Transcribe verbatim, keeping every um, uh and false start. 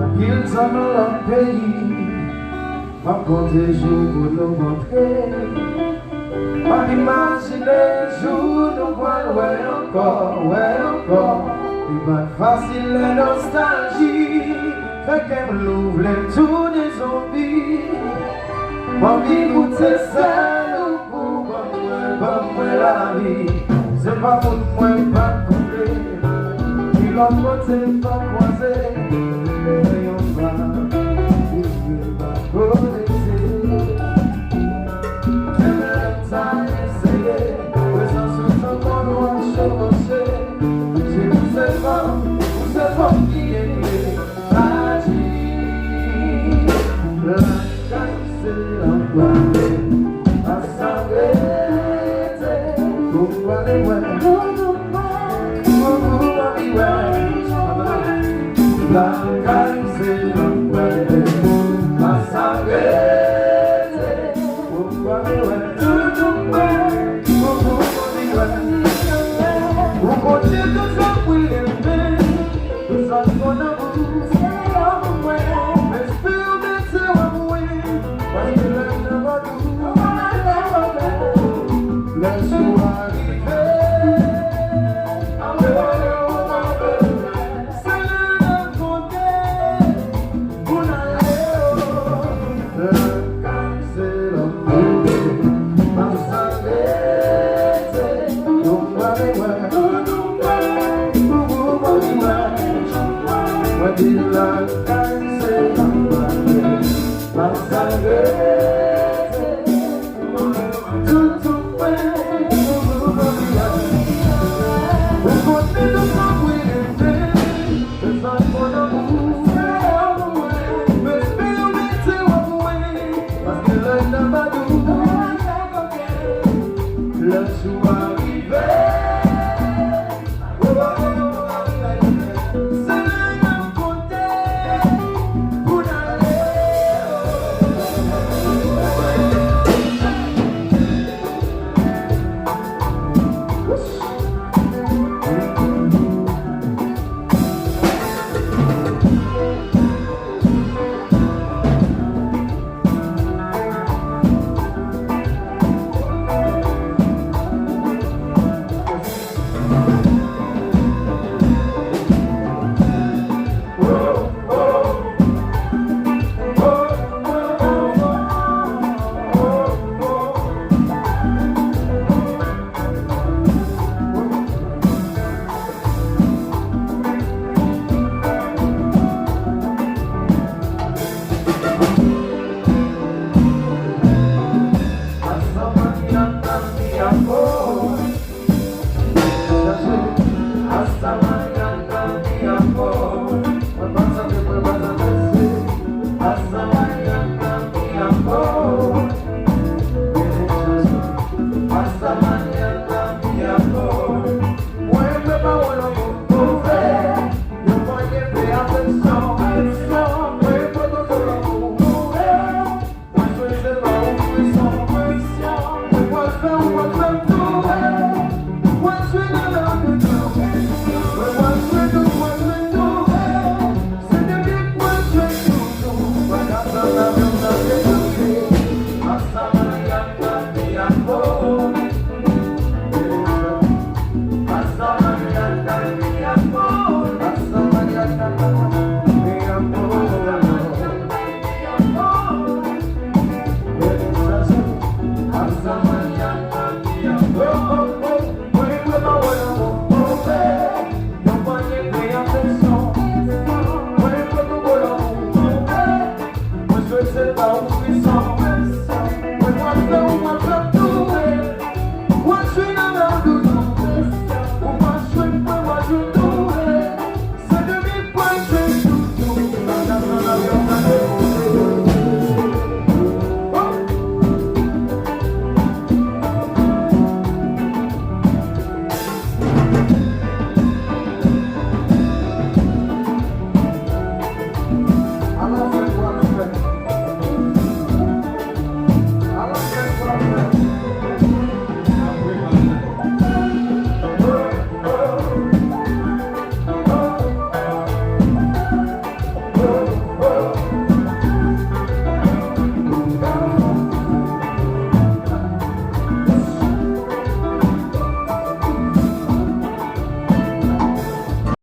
Anpil zanmi lòt peyi, m ap konte jou pou nou rantre. M ap imajine jou nou pral wè ankò, wè ankò. Li pa t fasil, lè nostalji fè kè m louvle tounen zonbi. M anvi goute sèl ou pou ban mwen, ban mwen lavi. Se pa moun mwen pa t koute, ki lòt kote m pa kwaze. Fè yon pa, yon pa konekte. Menm lè m ta eseye, prezans ou tankou yon cho panche. Se pou se fanm, pou se fanm ki genyen. Lakay se anpwale, pa sa rete, pou pwale wè. Pou anvi wè. Lakay se anpwale, pa sa rete. Ou kote tout sa mwen renmen, tout sa m konn nan ou. Respè ou mete w ap mwen, paske lè m nan bòdou, lè jou a rive. Se lè n ap konte pou n ale, o. Lakay se lanmou, pa sa rete. Nou pale wè, nou pale wè. Mwen di lakay se lanmou, pa sa rete.